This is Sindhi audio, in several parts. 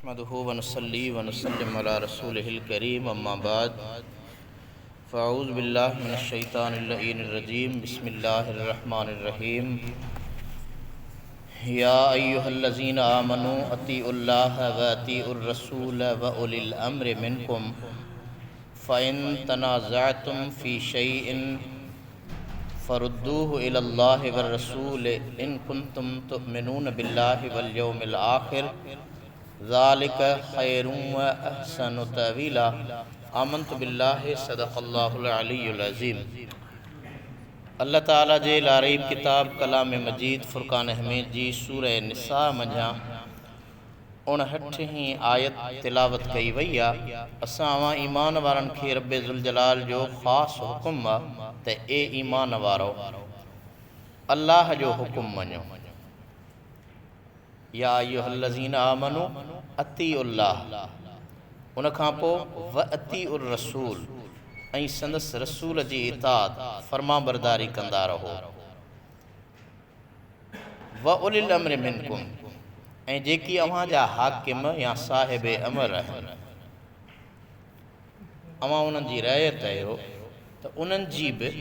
نحمده ونصلي ونسلم علي رسوله الڪريم اما بعد فاعوذ بالله من الشيطان اللعين الرجيم بسم الله الرحمن الرحيم يا ايها الذين آمنوا اطيعوا الله واطيعوا الرسول واولي الامر منكم فان تنازعتم في شيء فردوه الي الله والرسول ان ڪنتم تؤمنون بالله واليوم الاخر ذلک خير واحسن تاويلا آمنت بالله صدق الله العلي العظيم الله تعالي جي لاريب ڪتاب ڪلام مجيد فرقان حميد جي سوره نساء منجهان اڻهٺهين آيت تلاوت ڪئي وئي آ، اسان اوهان ايمان وارن کي رب ذوالجلال جو خاص حڪم آ ته اي ايمان وارؤ! الله جو حڪم مڃو. يا ايها الذين آمنوا اطيعوا الله ان کان پوء واطيعوا الرسول ۽ سندس رسول جي اطاعت، فرمانبرداري، ڪندا رهو. واولي الامر منڪم ۽ جيڪي اوهان جا حاڪم يا صاحب امر آهن، اوهان انهن جي رعيت آهيو ته انهن جي به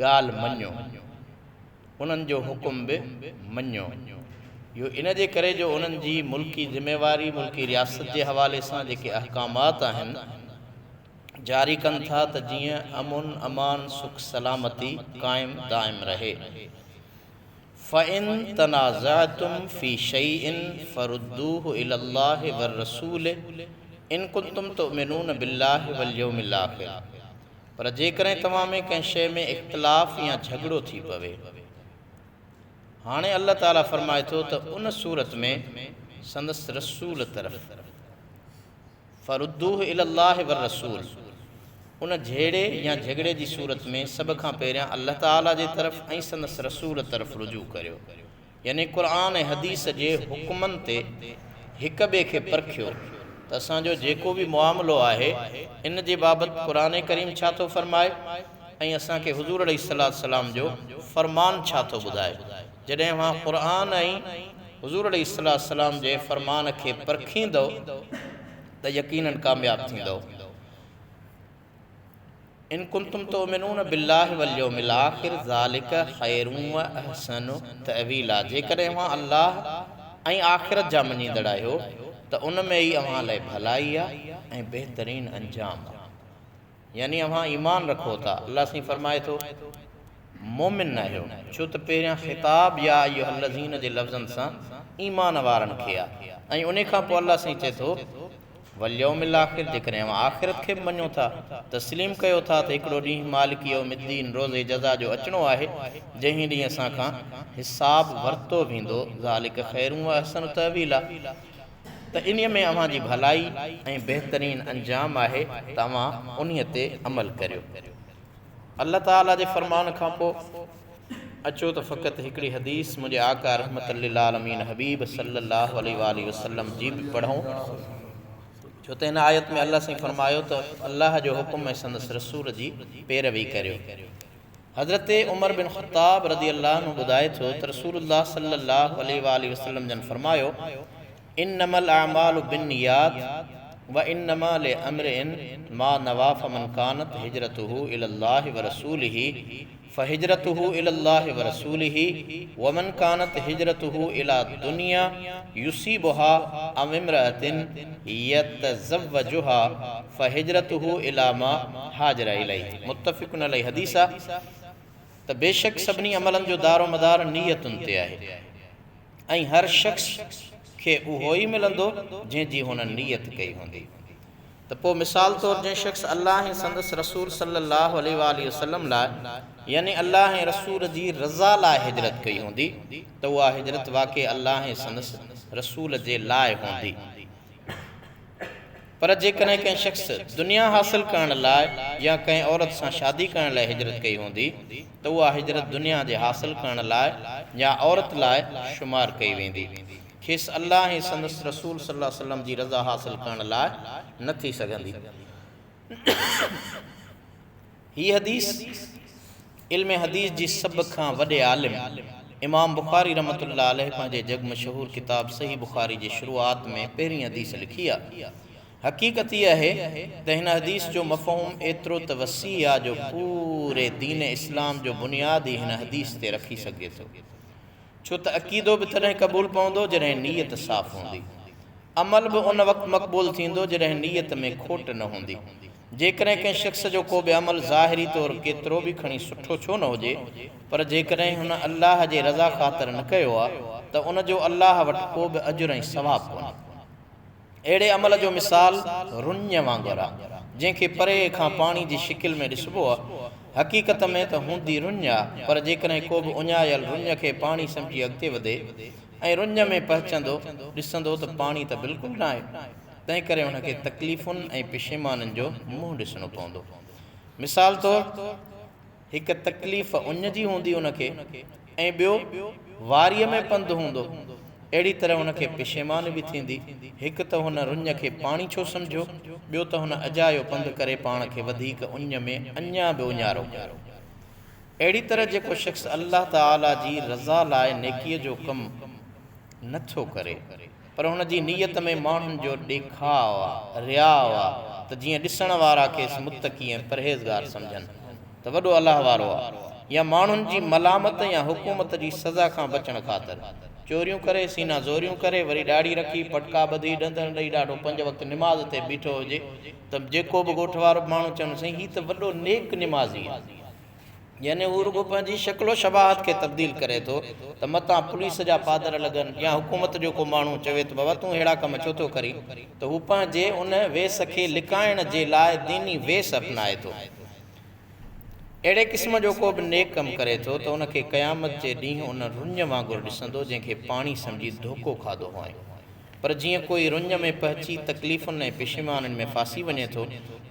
ڳالهه مڃو، انهن جو حڪم به مڃو. اهو ان جي ڪري جو انهن جي ملڪي ذميواري، ملڪي رياست جي حوالي سان جيڪي احڪامات آهن، جاري ڪن ٿا ته جيئن امن امان سک سلامتي قائم دائم رهي. فَإِن تَنَازَعْتُمْ فِي شَيْءٍ فَرُدُّوهُ إِلَى اللَّهِ وَالرَّسُولِ إِن ڪُنتُمْ تُؤْمِنُونَ بِاللَّهِ وَالْيَوْمِ الْآخِرِ پر جيڪڏهن توهان ۾ ڪنهن شيء ۾ اختلاف يا جهڳڙو ٿي پوي. هاڻي الله تعاليٰ فرمائي ٿو ته ان صورت ۾ سندس رسول طرف. فردوه الي الله والرسول ان جهيڙي يا جهڳڙي جي صورت ۾ سڀ کان پهريان الله تعالي جي طرف ۽ سندس رسول طرف رجوع ڪريو يعني قرآن ۽ حديث جي حڪمن تي هڪ ٻئي کي پرکيو ته اسان جو جيڪو به معاملو آهي ان جي بابت قرآن ڪريم ڇا ٿو فرمائي ۽ اسان کي حضور عليه الصلوة والسلام جو فرمان ڇا ٿو ٻڌائي. جڏهن اوهان قرآن ۽ حضور عليه الصلوة والسلام جي فرمان کي پرکيندؤ ته يقيناً ڪامياب ٿيندؤ. ان ڪنتم تؤمنون بالله واليوم الاخر ذلک خير واحسن تأويلا جيڪڏهن اوهان الله ۽ آخرت جا مڃيندڙ آهيو ته ان ۾ ئي اوهان لاء ڀلائي آهي ۽ بهترين انجام آهي. يعني اوهان ايمان رکو ٿا، الله سائين فرمائي ٿو، مؤمن ناهيو، ڇو ته پهريان خطاب يا ايها الذين جي لفظن سان ايمان وارن کي آ ۽ انهي کان پوء الله سائين چئي ٿو، واليوم الاخر جيڪڏهن اوهان آخرت کي به مڃو ٿا، تسليم ڪيو ٿا ته هڪڙو ڏينهن مالڪ يوم الدين روز جزا جو اچڻو آهي، جنهن ڏينهن اسان کان حساب ورتو ويندو، ذلک خير واحسن تاويلا. ته انهيء ۾ اوهان جي ڀلائي ۽ بهترين انجام آهي ته اوهان انهيء تي عمل ڪريو. الله تعاليٰ جي فرمان کان پوء اچو ته فقط هڪڙي حديث منهنجي آقا رحمت للعالمين حبيب صلّي الله عليه واٰله وسلّم جي به پڙهون، ڇو ته هن آيت ۾ الله سائين فرمايو ته الله جو حڪم ۽ سندس رسول جي پيروي ڪريو. حضرت عمر بن خطاب رضي الله عنه ٻڌائي ٿو ته رسول الله صلي الله عليه واٰله وسلم جن فرمايو، انما الاعمال بالنيات وانما لامرئ ما نويٰ فمن ڪانت هجرته الي الله ورسوله فهجرته الي الله ورسوله ومن ڪانت هجرته الي دنيا يصيبها او امرأة يتزوجها فهجرته الي ما هاجر اليه متفق عليه حديث آ ته بيشڪ سڀني عملن جو دارومدار نيتن تي آهي ۽ هر شخص کي اهو ئي ملندو جنهن جي هن نيت ڪئي هوندي ته پوء مثال طور جنهن شخص الله ۽ سندس رسول صلي الله عليه واٰله وسلم لاء يعني الله ۽ رسول جي رضا لاء هجرت ڪئي هوندي ته اها هجرت واقعي الله ۽ سندس رسول جي لاء هوندي. پر جيڪڏهن ڪنهن شخص دنيا حاصل ڪرڻ لاء يا ڪنهن عورت سان شادي ڪرڻ لاء هجرت ڪئي هوندي ته اها هجرت دنيا جي حاصل ڪرڻ لاء يا عورت لاء شمار ڪئي ويندي. کيس الله ۽ سندس رسول صلي الله عليه وسلم جي رضا حاصل ڪرڻ لاء نه ٿي سگهندي. هي حديث علم حديث جي سڀ کان وڏي عالم. امام بخاري رحمة الله عليه پنهنجي جڳ مشهور ڪتاب صحيح بخاري جي شروعات ۾ پهرين حديث لکي آ. حقيقت هيء آهي ته هن حديث جو مفهوم ايترو ته وسيع آ جو پوري دين اسلام جو بنياد ئي هن حديث تي رکي سگهجي ٿو. ڇو ته عقيدو به تڏهن قبول پوندو جڏهن نيت صاف هوندي. عمل به ان وقت مقبول ٿيندو جڏهن نيت ۾ کوٽ نه هوندي. جيڪڏهن ڪنهن شخص جو ڪو به عمل ظاهري طور ڪيترو به کڻي سٺو ڇو نه هجي پر جيڪڏهن هن الله جي رضا خاطر نه ڪيو آ ته ان جو الله وٽ ڪو به اجر ۽ ثواب ڪونهي. اهڙي عمل جو مثال رڃ وانگر آ، جنهن کي پري کان پاڻي جي شڪل ۾ ڏسبو آ. حقيقت ۾ ته هوندي رڃ آ، پر جيڪڏهن ڪو به اڃايل رڃ کي پاڻي سمجهي اڳتي وڌي ۽ رڃ ۾ پهچندو، ڏسندو ته پاڻي ته بلڪل ناهي، تنهنڪري ان کي تڪليفن ۽ پشيمانين جو منهن ڏسڻو پوندو. مثال طور. هڪ تڪليف اڃ جي هوندي ان کي ۽ ٻيو واريء ۾ پنڌ هوندو. اهڙي طرح ان کي پشيماني به ٿيندي. هڪ ته هن رڃ کي پاڻي ڇو سمجهيو، ٻيو ته هن اجايو پنڌ ڪري پاڻ کي وڌيڪ اڃ ۾ اڃا به اڃارو ڪيو. اهڙي طرح جيڪو شخص الله تعاليٰ جي رضا لاء نيڪيء جو ڪم نه ٿو ڪري، پر هن جي نيت ۾ ماڻهن جو ڏيکاء آ، رياء آ، ته جيئن ڏسڻ وارا کيس متقي ۽ پرهيزگار سمجهن ته وڏو الله وارو آ، يا ماڻهن جي ملامت يا حڪومت جي سزا کان بچڻ خاطر، چوريون ڪري، سينا زوريون ڪري، وري ڏاڙهي رکي، پٽڪا ٻڌي، ڏندڻ ڏئي ڏاڍو پنج وقت نماز تي بيٺو هجي ته جيڪو به ڳوٺ وارو به ماڻهو چون سائين هي ته وڏو نيڪ نمازي آ. يعني هو رڳو پنهنجي شڪل و شباهت کي تبديل ڪري ٿو ته متان پوليس جا پادر لڳن يا حڪومت جو ڪو ماڻهو چوي ته بابا تون ههڙا ڪم ڇو ٿو ڪرين ته هو پنهنجي ان ويس کي لڪائڻ جي لاء ديني ويس اپنائي ٿو. اهڙي قسم جو ڪو به نيڪ ڪم ڪري ٿو ته ان کي قيامت جي ڏينهن ان رڃ وانگر ڏسندو جنهن کي پاڻي سمجهي ڌوڪو کاڌو هئائين. پر جيئن ڪوئي رڃ ۾ پهچي تڪليفن ۽ پشيمانين ۾ ڦاسي وڃي ٿو،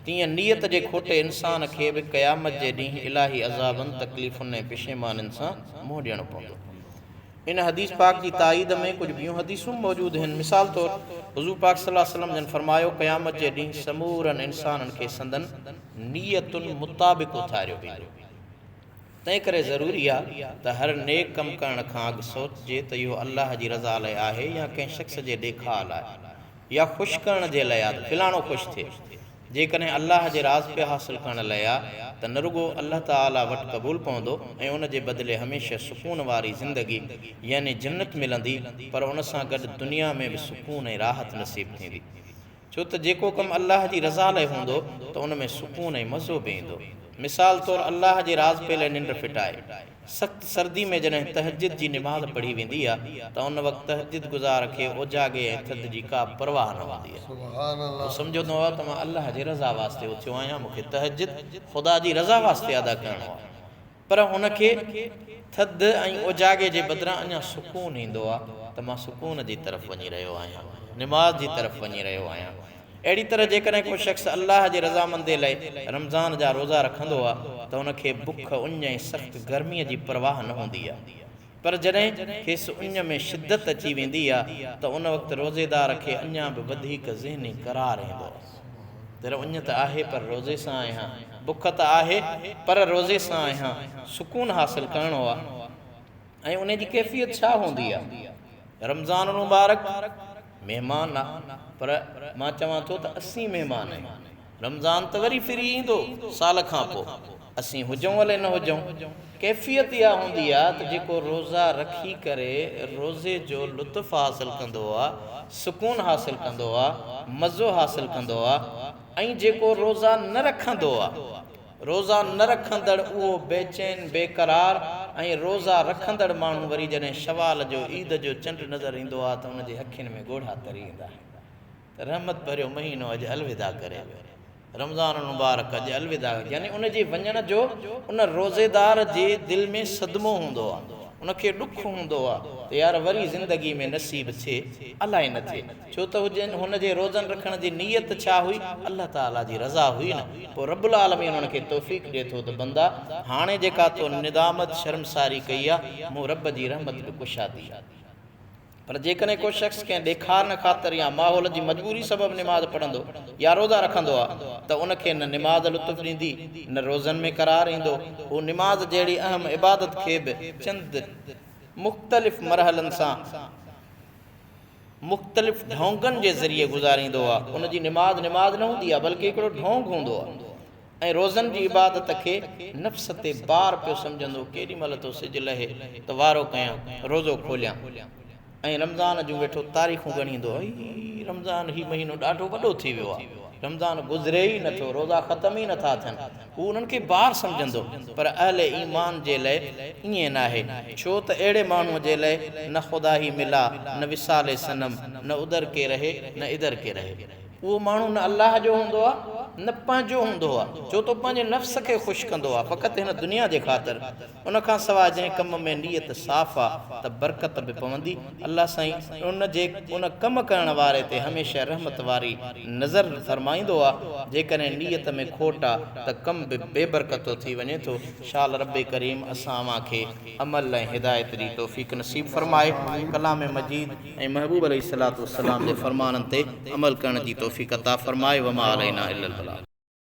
تيئن نيت جي کوٽي انسان کي به قيامت جي ڏينهن الاهي عذابن، تڪليفن ۽ پشيمانين سان منهن ڏيڻو پوندو. ان حديث پاڪ جي تائيد ۾ ڪجهه ٻيون حديثون به موجود هن. مثال طور، حضور پاڪ صلي الله عليه وسلم جن فرمايو، قيامت جي ڏينهن سمورن انسانن کي سندن نيتن مطابق اٿاريو ويندو. تنهنڪري ضروري آ ته هر نيڪ ڪم ڪرڻ کان اڳ سوچجي ته اهو الله جي رضا لئه آهي يا ڪنهن شخص جي ڏيکاء لاء يا خوش ڪرڻ جي لئه آ ته فلاڻو خوش ٿئي. جيڪڏهن الله جي راضپي حاصل ڪرڻ لئه آ ته نه رڳو الله تعاليٰ وٽ قبول پوندو ۽ ان جي بدلي هميشه سڪون واري زندگي يعني جنت ملندي پر ان سان گڏ دنيا ۾ به سڪون ۽ راحت نصيب ٿيندي. ڇو ته جيڪو ڪم الله جي رضا لئه هوندو ته ان ۾ سڪون ۽ مزو به ايندو. مثال طور الله جي راضپي لئه ننڊ ڦٽائي. سخت سردي ۾ جڏهن تهجد جي نماز پڙهي ويندي آ ته ان وقت تهجد گذار کي اوجاڳي ۽ ٿڌ جي ڪا پرواهه نه هوندي آ. هو سمجهندو آ ته مان الله جي رضا واسطي اٿيو آهيان مون کي تهجد خدا جي رضا واسطي ادا ڪرڻو آ. پر هن کي ٿڌ ۽ اوجاڳي جي بدران اڃا سڪون ايندو آ ته مان سڪون جي طرف وڃي رهيو آهيان، نماز جي طرف وڃي رهيو آهيان. اهڙي طرح جيڪڏهن ڪو شخص الله جي رضامندي لئه رمضان جا روزا رکندو آ ته هن کي بک، اڃ ۽ سخت گرميء جي پرواهه نه هوندي آ. پر جڏهن کيس اڃ ۾ شدت اچي ويندي آ ته ان وقت روزيدار کي اڃا به وڌيڪ ذهني قرار ايندو آ. ذرا اڃ ته آهي پر روزي سان آهيان، بک ته آهي پر روزي سان آهيان، سڪون حاصل ڪرڻو آ ۽ ان جي ڪيفيت ڇا هوندي آ؟ رمضان المبارڪ مهمان آ پر مان چوان ٿو ته اسين مهمان آهيون. رمضان ته وري ڦري ايندو سال کان پوء اسين هجون الئه نه هجون. ڪيفيت اها هوندي آ ته جيڪو روزا رکي ڪري روزي جو لطف حاصل ڪندو آ، سڪون حاصل ڪندو آ، مزو حاصل ڪندو آ ۽ جيڪو روزا نه رکندو آ، روزا نه رکندڙ اهو بيچين، بيقرار ۽ روزا رکندڙ ماڻهو وري جڏهن شوال جو عيد جو چنڊ نظر ايندو آ ته ان جي اکين ۾ ڳوڙها تري ايندا آهن. ته رحمت ڀريو مهينو اڄ الوداع ڪري ويو. رمضان المبارڪ اڄ الوداع يعني ان جي وڃڻ جو ان روزيدار جي دل ۾ صدمو هوندو آ، ان کي ڏک هوندو آ ته يار وري زندگي ۾ نصيب ٿئي الائي نه ٿئي، ڇو ته هن جي روزن رکڻ جي نيت ڇا هئي؟ الله تعاليٰ جي رضا هئي نه، پوء رب العالمين ان کي توفيق ڏئي ٿو ته بندا هاڻي جيڪا تو ندامت شرمساري ڪئي آ، مون رب جي رحمت به ڪشادي آ. پر جيڪڏهن ڪو شخص ڪنهن ڏيکارڻ خاطر يا ماحول جي مجبوري سبب نماز پڙهندو يا روزا رکندو آ ته ان کي نه نماز لطف ڏيندي نه روزن ۾ قرار ايندو. هو نماز جهڙي اهم عبادت کي به چند مختلف مرحلن سان مختلف ڍونگن جي ذريعي گذاريندو آ، ان جي نماز نماز نه هوندي آ بلڪه هڪڙو ڍونگ هوندو آ ۽ روزن جي عبادت کي نفس تي بار پيو سمجهندو، ڪيڏي مهل ٿو سج لهي ته وارو ڪيان، روزو کوليان ۽ رمضان جون ويٺو تاريخون ڳڻيندو، هي رمضان هي مهينو ڏاڍو وڏو ٿي ويو آ، رمضان گذري ئي نٿو، روزا ختم ئي نٿا ٿين. هو انهن کي بار سمجهندو، پر اهل ايمان جي لئه ائين ناهي، ڇو ته اهڙي ماڻهوء جي لئه نه خدا هي ملا، نه وصال صنم، نه ادر ڪي رهي، نه ادر ڪي رهي. اهو ماڻهو نه الله جو هوندو آهي، نه پنهنجو هوندو آهي، ڇو ته هو پنهنجي نفس کي خوش ڪندو آهي، فقط هن دنيا جي خاطر. ان کان سواء جنهن ڪم ۾ نيت صاف آ ته برڪت به پوندي. الله سائين ان جي ان ڪم ڪرڻ واري تي هميشه رحمت واري نظر فرمائيندو آ. جيڪڏهن نيت ۾ کوٽ آ ته ڪم به بي برڪتو ٿي وڃي ٿو. شال رب ڪريم اسان اوهان کي عمل ۽ هدايت جي توفيق نصيب فرمائي. ڪلام مجيد ۽ محبوب عليه الصلوة والسلام جي فرمانن تي عمل ڪرڻ جي توفيق عطا فرمائي. وما علينا الا البلاغ.